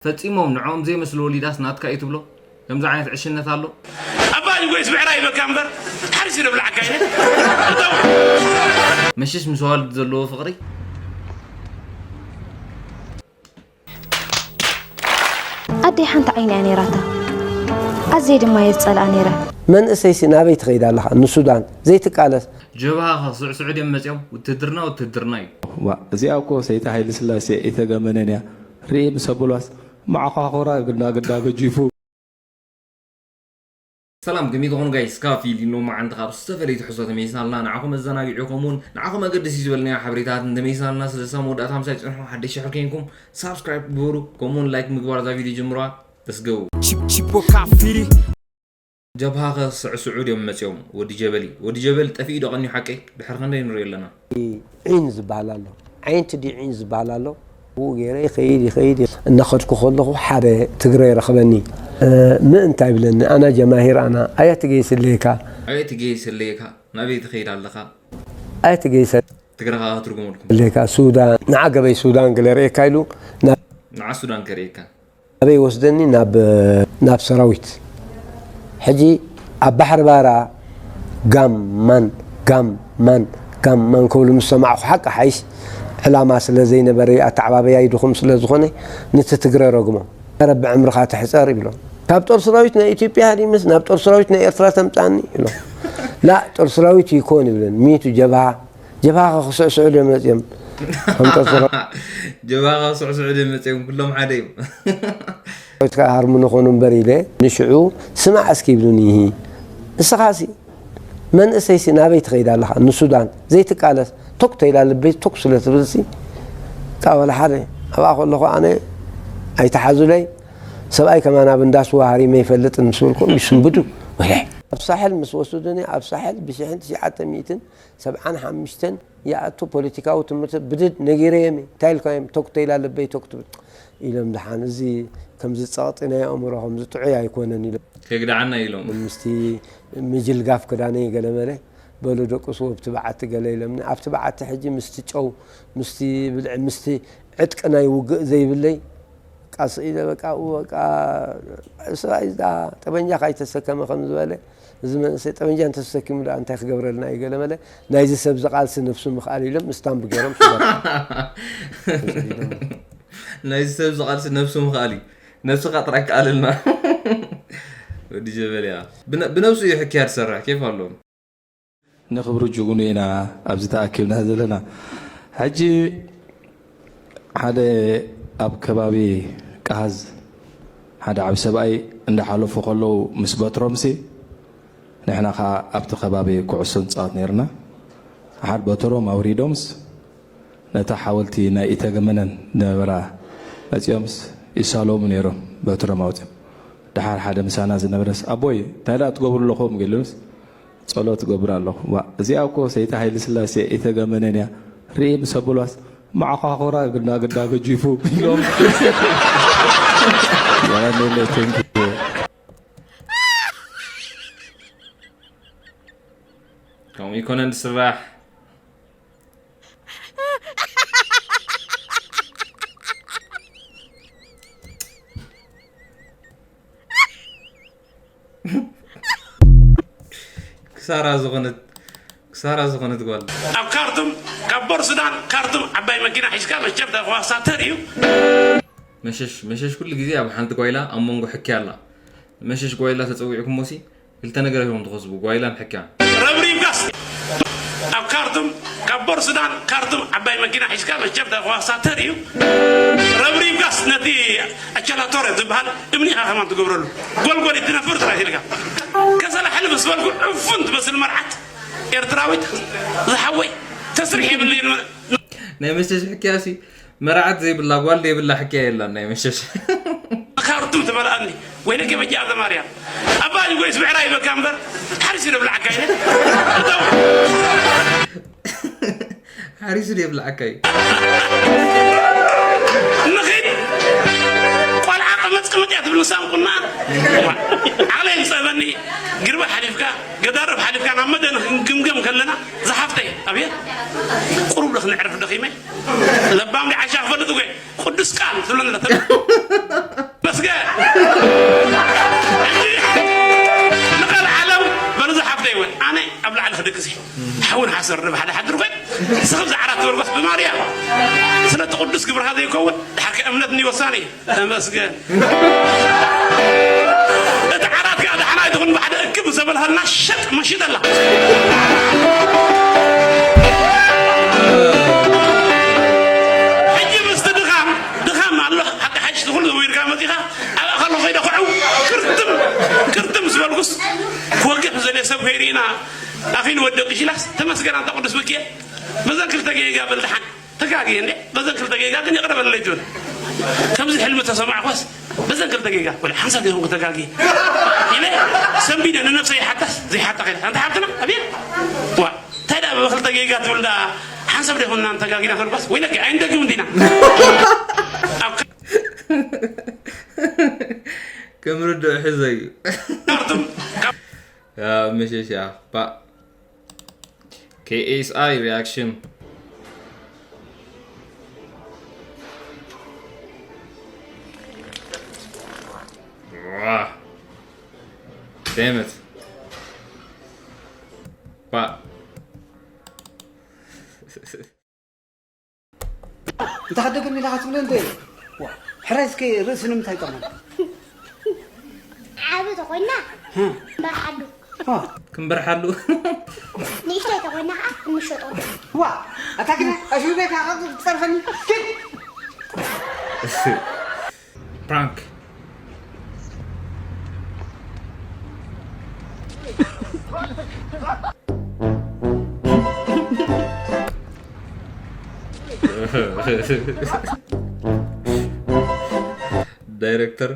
ፈጺሞም ንዕኦም ዘይመስሉ ወሊዳስ ናትካ እዩ ትብሎ? ከምዚ ዓይነት ዕሽነት ኣሎ? ኣባ ጅጎይስ ብዕራይ ይበካ እምበር ሓሪስ ይደብልዓካ ኢለ። መሽሽ ምስ ኣዋልድ ዘለዎ ፍቕሪ? ኣደይ ሓንቲ ዓይኒ እያ ነይራታ። ኣዝየ ድማ እየ ዝጸልኣ ነይረ። መንእሰይሲ ናበይ ትኸይድ ኣለኻ? ንሱዳን ዘይትቃለስ? ጀብሃ ከስዕስዑ ድዮም መጺኦም? ውትህድርና ውትህድርና እዩ። ዋእ እዚኣ እኮ ሰይቲ ሃይለስላሴ ኣይተገመነን እያ ርእይ ምስ ኣበሏስ መዓዃኹራ ግዳ ግዳ ገጂፉ። ሰላም ከመይ ትኾኑ ጋይስ? ካብ ፊልም ሎማዓንቲ ካብ ዝተፈለየ ትሕዝቶ ተመሊስና ኣለና። ንዓኹም መዘናጊዒ ከምኡውን ንዓኹም ኣገደሲ ዝበልናዮ ሓበሬታትን ተመሊስና ኣለና። ስለዚ ሳብ መወዳእታ ምሳይ ጽንሑ። ሓደሽ ሽሕር ኮይንኩም ሳብስክራይብ ግበሩ ከምኡውን ላይክ ምግባር እዛ ቪድዮ ጀምሩዋ። Let's go። Chipo Kafiri። ጀብሃ ከስዕስዑ ድዮም መጺኦም? ወዲ ጀበሊ ወዲ ጀበሊ ጠፊኡ ዶ ቀንዩ ሓቀይ? ድሕሪ ክንደይ ንሪኦ ኣለና። ዒን ዝበሃል ኣሎ ዓይንቲ ድዩ ዒን ዝበሃል ኣሎ ብኡ ገይረ ይኸይድ ይኸይድ እናኸድኩ ከለኹ ሓደ ትግረ ይረኽበኒ ምእንታ ይብለኒ ኣና ጀማሂር ኣና ኣያ ትገይስለየካ ኣያ ትገይስለየካ ናበይ ትኸይድ ኣለኻ ኣያ ትገይሰ ትግረኻ ክትርጉመልኩም ለካ ሱዳን ንዓገበይ ሱዳን ገለ ርእየካ ኢሉ ንዓ ሱዳን ከርእየካ ኣበይ ወስደኒ ናብ ናብ ሰራዊት ሕጂ ኣብ ባሕሪ ባራ ጋም ማን ጋም ማን ጋም ማን ክብሉ ምስ ሰማዕኹ ሓቂ ሓይሽ ዕላማ ስለ ዘይነበረ ኣተዓባበያይ ድኹም ስለ ዝኾነ ንቲ ትግረ ረግሞ ረቢ ዕምርኻ ትሕፀር ይብሎም ካብ ጦር ሰራዊት ናይ ኢትዮጵያ ሃዲምስ ናብ ጦር ሰራዊት ናይ ኤርትራ ተምፃኒ ይብሎም ላእ ጦር ሰራዊት ይኮን ይብለን ሚቱ ጀብሃ ጀብሃ ክስዕስዑ ድዮም መፅዮም ከም ጠፅሮ ጀብሃ ክስዕስዑ ድዮም መፅዮም ኩሎም ሓደ እዮም ካ ሃርሙ ንኾኑ እምበር ኢለ ንሽዑ ስማዕ እስኪ ይብሉኒ እስኻሲ መንእሰይሲ ናበይ ትኸይድ ኣለኻ ንሱዳን ዘይትቃለስ ቶክ ተይላ ልበይ ቶክ ስለ ትብልሲ ቃ ወላ ሓደ ኣብኣ ከለኹ ኣነ ኣይተሓዙለይ ሰብኣይ ከማን ኣብ እንዳስዋ ሃሪመ ይፈልጥን ምስ በልኩም ይስንብዱ ወለ ኣብ ሳሕል ምስ ወስዱኒ ኣብ ሳሕል ብሽሕን ትሽዓተ ሚእትን ሰብዓን ሓሙሽተን ይኣቱ ፖለቲካዊ ትምህርቲ ብድድ ነጊረዮም እንታይ ኢልካዮም ቶክ ተይላ ልበይ ቶክ ትብል ኢሎም ድሓን እዚ ከምዚ ጸቕጢ ናይ ኣእምሮ ከምዚ ጥዑይ ኣይኮነን ኢሎም ከግድዓና ኢሎም ምስቲ ምጅልጋፍ ክዳነይ ገለመለ በሉ ደቅሱ ኣብቲ በዓቲ ገለ ኢሎምኒ ኣብቲ በዓቲ ሕጂ ምስቲ ጨው ምስቲ ብልዒ ምስቲ ዕጥቂ ናይ ውግእ ዘይብለይ ቃስ ኢለ በቃ ኡ በቃ ሰብኣይ እዛ ጠበንጃ ካይተሰከመ ከም ዝበለ እዚ መንእሰይ ጠበንጃ እንተተሰኪሙ ደኣ እንታይ ክገብረልና እዩ ገለ መለ ናይዚ ሰብ ዝቃልሲ ነፍሱ ምኽኣል ኢሎም ስታምፕ ገይሮም ሽበት ናይዚ ሰብ ዝቃልሲ ነፍሱ ምኽኣል እዩ ነብስኻ ጥራይ ክኣልልና ወዲ ጀበል እያ ብነብሱ እዩ ሕክያ ትሰርሕ ኬፍ ኣለዎም ንኽብሪ ጅግኑ ኢና ኣብዚ ተኣኪብና ዘለና። ሕጂ ሓደ ኣብ ከባቢ ቃሃዝ ሓደ ዓቢ ሰብኣይ እንዳሓለፉ ከለዉ ምስ በትሮምሲ ንሕና ኸዓ ኣብቲ ከባቢ ኩዕሶ ንጻወት ነይርና። ሓድ በትሮም ኣውሪዶምስ ነታ ሓወልቲ ናይ ኢተገመነን ዝነበራ መጺኦምስ ይሳለሙ ነይሮም በትሮም ኣውጺኦም። ደሓር ሓደ ምሳና ዝነበረስ ኣቦይ እንታይ ደኣ ትገብሩ ኣለኹም ገሉምስ ጸሎት እገብር ኣለኹ። ዋ እዚኣ እኮ ሰይቲ ሃይለ ስላሴ ኢተገመነን እያ ርኢ ምስ ኣበሏስ መዓዃኹራ ግዳ ግዳ ገጂፉ ኢሎም ከምኡ ይኮነን ዝስራሕ ክሳራ ዝኾነት ክሳራ ዝኾነት ጓል ኣብ ካርቱም ካብ ቦር ሱዳን ካርቱም ዓባይ መኪና ሒዝካ መቸም ተኳሳተር እዩ መሸሽ መሸሽ ኩሉ ግዜ ኣብ ሓንቲ ጓይላ ኣብ መንጎ ሕኪ ኣላ መሸሽ ጓይላ ተጸዊዕኩሞሲ ክልተ ነገር ኢኹም ትኸስቡ ጓይላን ሕክያን። ረብሪብካስ ኣብ ካርቱም ካብ ቦር ሱዳን ካርቱም ዓባይ መኪና ሒዝካ መቸም ተኳሳተር እዩ ረብሪብካስ ነቲ ኣቸላቶረ ዝበሃል እምኒ ኢኻ ከማን ትገብረሉ ጎልጎል ትነፍር ጥራይ ኢልካ ከሰላ ሕልፍ ዝበልኩ ዕፉን ትመስል መርዓት ኤርትራዊት ዝሓወይ ተስርሕ የብለይ ናይ መሸሽ ሕክያሲ መርዓት ዘይብላ ጓል ዘይብላ ሕክያ የላን ናይ መሸሽ ካርቱም ትመልኣኒ ወይነ ገበጃ ኣዘማርያ ኣባ ጅጎይስ ብዕራ ይበካ እምበር ሓሪስ ይደብልዓካ ኢለ ሓሪሱ ደብልዓካ እዩ ንኺድ ቆልዓ ቅመጥ ቅመጥ እያ ትብል ንሳን ቁና ዓቕለይ ዝፀበኒ ግርባ ሓሊፍካ ገዳርብ ሓሊፍካ ናብ መደን ክንግምገም ከለና ዝሓፍተይ ኣብየ ቁሩብ ዶ ክነዕርፍ ደኺመ። ለባም ዲ ዓሻ ክፈልጥ እኮ ቅዱስ ቃል ትብለና ተመስገን። ንቃል ዓለም በሉ ዝሓፍተይ እውን ኣነ ኣብ ላዕሊ ክድቅስ እየ። ሓውን ሓሰር ንባሕሊ ሓድር ኮይን ስኽብ ዝዓራት ትበልጓስ ብማርያም ስለቲ ቅዱስ ግብርካ ዘይከውን ድሓር ከ እምነት እኒ ወሳኒ እዩ። ተመስገን። እቲ ዓራት ከዓ ደሓና ኣይትኹን ብሓደ እክብ ዘበልሃልና ሸጥ መሽጠላ። ሕጂ ምስቲ ድኻም ድኻም ኣሎ። ሓቂ ሓሽ ትኹሉ ዘዊርካ መፂኻ ኣብ ኣኸሉ ከይደ ክዕው ክርትም ክርትም ዝበልኩስ ክወግሕ ዘለ ሰብ ከይርኢና ኣኺሉ ወደቂ ሽላስ ተመስገን ኣንታ ቅዱስ ብክየ በዘን ክልተ ገይጋ በልድሓን ተጋጊ እንዴ በዘን ክልተ ገይጋ ግን ይቕረ በለለይ ጆን። ከምዚ ሕልሚ ተሰማዕኳስ በዘን ክልተ ገይጋ ወላ ሓንሳብ ገይኹም ተጋጊ ኢለ ሰንቢደ ንነብሰይ ሓታስ ዘይሓታ ከይለ ኣንታ ሓብትና ኣብየ ዋ እንታይ ደኣ ብኽልተ ገይጋ ትብል ደኣ ሓንሳብ ደኹና ተጋጊና ከልኳስ ወይለኪ ኣይንደግም እንዲና ኣብ ከምርድኦ ሕዘ እዩ ካርቱም ካብ መሸሻ ባ KSI reaction Damn it. But እንተ ከደግም ኢላ ክትብለ እንተ ሕራይ እስከ ርእሲ ንምንታይ ይጠቕመና? ዓቢ ተኾይና በርሓሉ ክንበርሓሉ ንእሽተይ ተኾይና ከዓ እንሸጠሉ ዋ ኣታ ግን ኣሽቤካ ትፀርፈኒ ኪድ Prank. ዳይሬክተር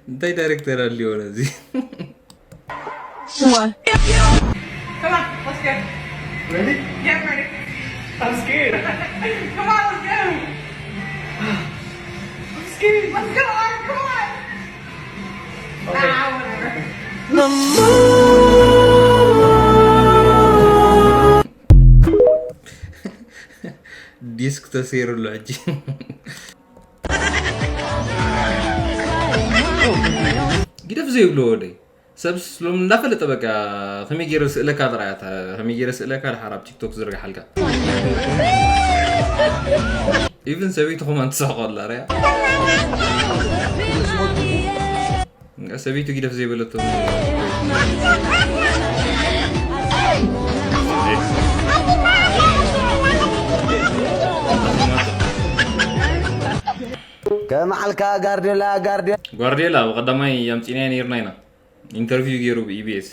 እንታይ ዳይሬክተር ኣልዮ ነዚ What? Come on, let's go. Ready? Get ready. I'm scared. Come on, let's go. I'm scared. Let's go, Art. Come on. Ah, whatever. ዲስክ ተሰይሩሉ ሕጂ ግደፍ ዘይብሎ ወደይ ሰብስ ሎም እንዳፈለጠ በቃ ከመይ ገይረ ስእለካ ጥራያ ከመይ ገይረ ስእለካ ድሓር ኣብ ቲክቶክ ዝርግሓልካ ኢቭን ሰበይቱ ከማን ትስሕቆ ኣላ ርያ ሰበይቱ ጊደፍ ዘይበለቶ ከመዓልካ ጋርዴላ ጋርዴላ ጓርዴላ ብቀዳማይ ኣምፂናዮ ነይርና ኢና ኢንተርቪው ገይሩ ብኢቢኤስ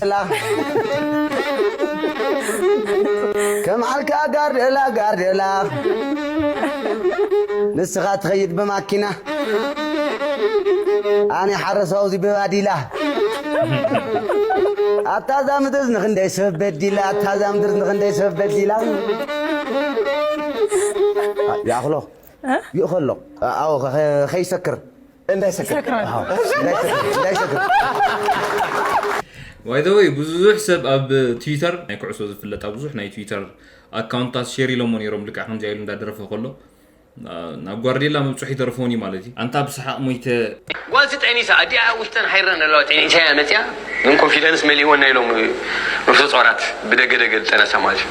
ከመዓልካ ጋርዴላ ጋርዴላ ንስኻ ትኸይድ ብማኪና ኣነ ሓረሳው እዚ ብባዲላ ኣታ እዛ ምድር ንኽንደይ ሰብ በዲላ ኣታ እዛ ምድር ንኽንደይ ሰብ በዲላ ይኣኽሎ ይእኸሎ ኣዎ ከይሰክር እንዳይሰክር እንዳይሰክር ዋይደወይ ብዙሕ ሰብ ኣብ ትዊተር ናይ ኩዕሶ ዝፍለጣ ብዙሕ ናይ ትዊተር ኣካውንታት ሼር ኢሎሞ ነይሮም ልክዕ ከምዚኣ ኢሉ እንዳደረፈ ከሎ ናብ ጓርዴላ ምብፅሑ ይተርፎን እዩ ማለት እዩ ኣንታ ብሰሓቕ ሞይተ ጓልሲ ጠኒሳ ኣዲኣ ውሽጠን ሓይረን ኣለዋ ጠኒሳ እያ መፅያ ግን ኮንፊደንስ መሊእወን ናይ ሎም ነፍሰ ፆራት ብደገ ደገ ዝጠነሳ ማለት እዩ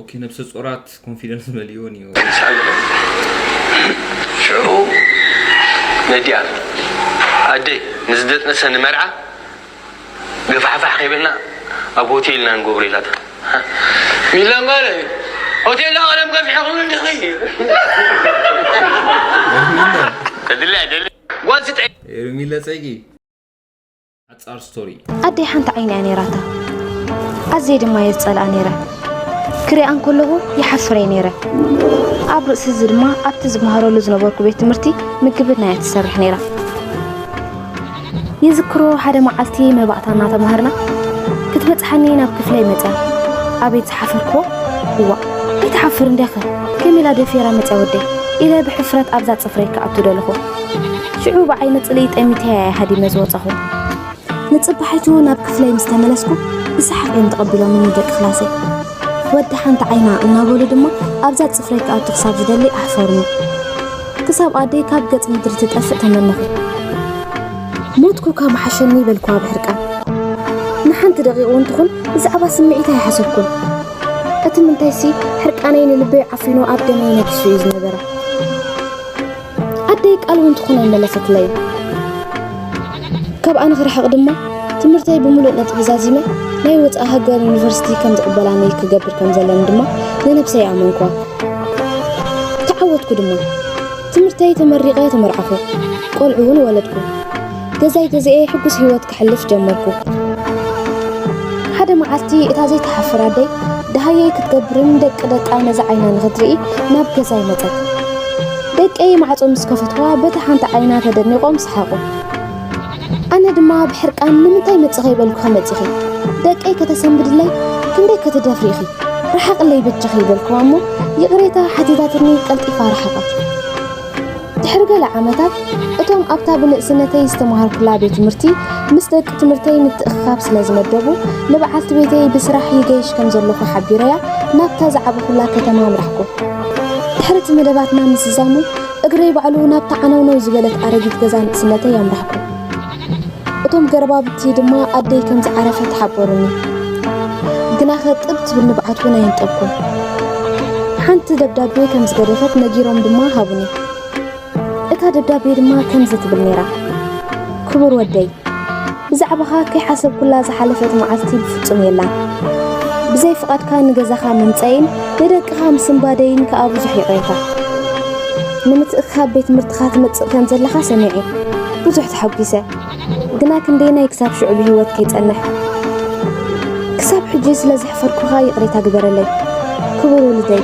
ኦኬ ነብሰ ፆራት ኮንፊደንስ መሊእወን እዩ ሽዑ ነዲኣ ኣደይ ንዝደጥነሰ ንመርዓ ገፋሕፋሕ ከይበልና ኣብ ሆቴል ኢና ንገብሮ ኢላታ ሚላን ጓለ ሆቴል ዳ ቀለም ገፊሐ ክብል እንዲኺ ከድለ ኣይደለ ጓል ዝጠ ኤርሚለ ፀጊ ሓፃር ስቶሪ ኣደይ ሓንቲ ዓይኒ እያ ነይራታ። ኣዝየ ድማ እየ ዝጸልኣ ነይረ። ክሪኣ እንከለኹ ይሓፍር እየ ነይረ። ኣብ ርእሲ እዚ ድማ ኣብቲ ዝመሃረሉ ዝነበርኩ ቤት ትምህርቲ ምግብና እያ ትሰርሕ ነይራ። ይዝክሮ ሓደ መዓልቲ መባእታ እናተማሃርና ክትበጽሓኒ ናብ ክፍለይ መጽያ። ኣቤት ዝሓፈርክዎ! እዋእ ኣይትሓፍርን ዲያኸ? ከመይ ኢላ ደፊራ መጽያ ወደይ? ኢለ ብሕፍረት ኣብዛ ጽፍረይ ክኣቱ ደለኹ። ሽዑ ብዓይኒ ጽልኢ ጠሚተያ እየ ሃዲመ ዝወጸኹ። ንጽባሒቱ ናብ ክፍለይ ምስ ተመለስኩ ብሰሓቕ እዮም ተቐቢሎምኒ ደቂ ክላሰይ። ወዲ ሓንቲ ዓይና እናበሉ ድማ ኣብዛ ጽፍረይ ክኣቱ ክሳብ ዝደሊ ኣሕፈሩኒ። ክሳብ ኣደይ ካብ ገጽ ምድሪ ትጠፍእ ተመነኹ። ሞትኩ ካብ ምሓሸኒ በልኩዋ ብሕርቃን። ንሓንቲ ደቂቕ እውን ትኹን ብዛዕባ ስምዒት ኣይሓሰብኩን። እቲ ምንታይሲ ሕርቃነይ ንልበይ ዓፊኑ ኣብ ደመይ ነጊሱ እዩ ዝነበረ። ኣደይ ቃል እውን ትኹን ኣይመለሰትለይን። ካብኣ ንኽርሕቕ ድማ ትምህርተይ ብምሉእ ነጥቢ ዛዚመ ናይ ወፃኢ ሃገር ዩኒቨርሲቲ ከም ዝቕበላኒ ክገብር ከም ዘለኒ ድማ ንነብሰይ ኣመንኳ። ተዓወትኩ ድማ። ትምህርተይ ተመሪቐ ተመርዓኹ። ቆልዑ እውን ወለድኩ። ገዛይ ገዚኤ ሕጉስ ህይወት ከሕልፍ ጀመርኩ። ሓደ መዓልቲ እታ ዘይትሓፍር ኣደይ ደሃየይ ክትገብርን ደቂ ደቃ ነዚ ዓይና ንኽትርኢ ናብ ገዛይ መጸት። ደቀይ ማዕጾ ምስ ከፈትዋ በታ ሓንቲ ዓይና ተደኒቖም ሰሓቑ። ኣነ ድማ ብሕርቃን ንምንታይ መጺኺ በልኩ ከመጺኺ? ደቀይ ከተሰንብድለይ ክንደይ ክትደፍሪ ኢኺ? ረሓቕለይ በጃኺ በልኩዋ እሞ ይቕሬታ ሓቲታትኒ ቀልጢፋ ረሓቐት። ድሕሪ ገለ ዓመታት እቶም ኣብታ ብንእስነተይ ዝተምሃርኩላ ቤት ትምህርቲ ምስ ደቂ ትምህርተይ ምትእኽኻብ ስለ ዝመደቡ ንበዓልቲ ቤተይ ብስራሕ ይገይሽ ከም ዘለኹ ሓቢረያ ናብታ ዝዓበኹላ ከተማ ኣምራሕኩ። ድሕሪ እቲ መደባትና ምስዛሙ እግረይ ባዕሉ ናብታ ዓነውነው ዝበለት ኣረጊት ገዛ ንእስነተይ ኣምራሕኩ። እቶም ገረባብቲ ድማ ኣደይ ከም ዝዓረፈት ሓበሩኒ። ግናኸ ጥብ ትብል ንብዓት እውን ኣየንጠብኩን። ሓንቲ ደብዳቤ ከም ዝገደፈት ነጊሮም ድማ ሃቡኒ። እታ ደብዳቤ ድማ ከምዚ ትብል ነይራ። ክቡር ወደይ፣ ብዛዕባኻ ከይሓሰብኩላ ዝሓለፈት መዓልቲ ብፍጹም የላን። ብዘይ ፍቓድካ ንገዛኻ ምምጸይን ንደቅኻ ምስንባደይን ከኣ ብዙሕ ይቕሬታ። ንምትእኽኻብ ቤት ትምህርትኻ ትመጽእ ከም ዘለኻ ሰሚዐ ብዙሕ ተሓጒሰ። ግና ክንደየናይ ክሳብ ሽዑ ብህይወት ከይጸንሕ? ክሳብ ሕጂ ስለ ዘሕፈርኩኻ ይቕሬታ ግበረለይ። ክቡር ውሉደይ፣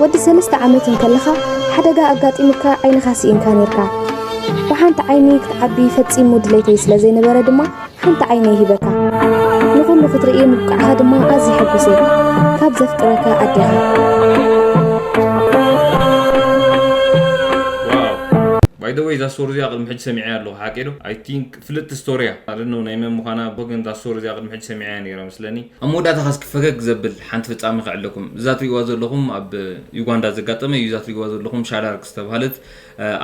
ወዲ ሰለስተ ዓመት እንከለኻ ሓደጋ ኣጋጢሙካ ዓይንኻ ስኢንካ ኔርካ። ብሓንቲ ዓይኒ ክትዓቢ ፈጺሙ ድሌተይ ስለ ዘይነበረ ድማ ሓንቲ ዓይነይ ሂበካ። ንኹሉ ክትርኢ ምብቃዕኻ ድማ ኣዝየ ሕጉስ እየ። ካብ ዘፍቅረካ ኣዴኻ። By the way እዛ ስቶሪ እዚኣ ቅድሚ ሕጂ ሰሚዐያ ኣለኹ፣ ሓቂ ዶ? I think ፍልጥቲ ስቶሪ እያ። I don't know ናይ መን ምዃና፣ ግን እዛ ስቶሪ እዚኣ ቅድሚ ሕጂ ሰሚዐያ ነይረ መስለኒ። ኣብ መወዳእታ ኸስኪ ፈገግ ዘብል ሓንቲ ፍጻሜ ከዕለኩም። እዛ ትሪእዋ ዘለኹም ኣብ ዩጋንዳ ዘጋጠመ እዩ። እዛ ትሪእዋ ዘለኹም ሻዳርክ ዝተባህለት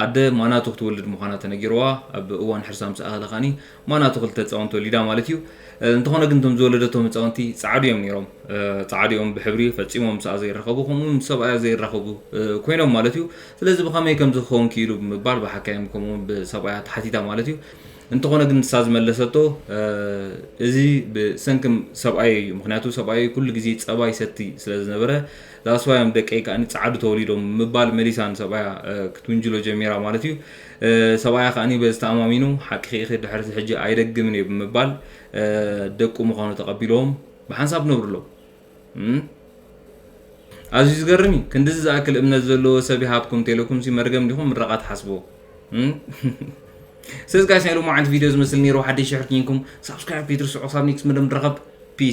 ኣደ ማናቱ ክትወልድ ምዃና ተነጊርዋ። ኣብ እዋን ሕርሳ ምስ ኣኸለ ኸኣኒ ማናቱ ክልተ ህፃውንቲ ወሊዳ ማለት እዩ። እንተኾነ ግን እቶም ዝወለደቶም ህፃውንቲ ፃዓዱ እዮም ነይሮም። ፃዓዱ እዮም ብሕብሪ ፈፂሞም ምስኣ ዘይራኸቡ፣ ከምኡ እውን ምስ ሰብኣያ ዘይራኸቡ ኮይኖም ማለት እዩ። ስለዚ ብኸመይ ከምዚ ክኸውን ክኢሉ ብምባል ብሓካይም ከምኡ እውን ብሰብኣያ ተሓቲታ ማለት እዩ። እንተኾነ ግን ንሳ ዝመለሰቶ እዚ ብሰንኪ ሰብኣየይ እዩ፣ ምኽንያቱ ሰብኣየይ ኩሉ ግዜ ፀባ ይሰቲ ስለ ዝነበረ that's why እዮም ደቀይ ከኣ ፃዓዱ ተወሊዶም ብምባል መሊሳ ንሰብኣያ ክትውንጅሎ ጀሚራ ማለት እዩ። ሰብኣያ ከኣ በዚ ተኣማሚኑ ሓቅኺ ኢኺ ድሕሪ ሕጂ ኣይደግምን እየ ብምባል ደቁ ምዃኑ ተቐቢሎም ብሓንሳብ ነብሩ ኣለዉ። ኣዝዩ ዝገርም እዩ። ክንድዚ ዝኣክል እምነት ዘለዎ ሰብ ይሃብኩም ቴለኩም ሲ መርገም ዲኹም ምረቓ ትሓስብዎ። ስለዚ ጋይስ ናይ ሎማዓንቲ ቪድዮ ዝመስል ነይሩ። ሓደሽ ሽሕር ኪንኩም ሳብስክራይብ ከይትርስዑ። ሳብ ኔክስት መደብ ንራኸብ።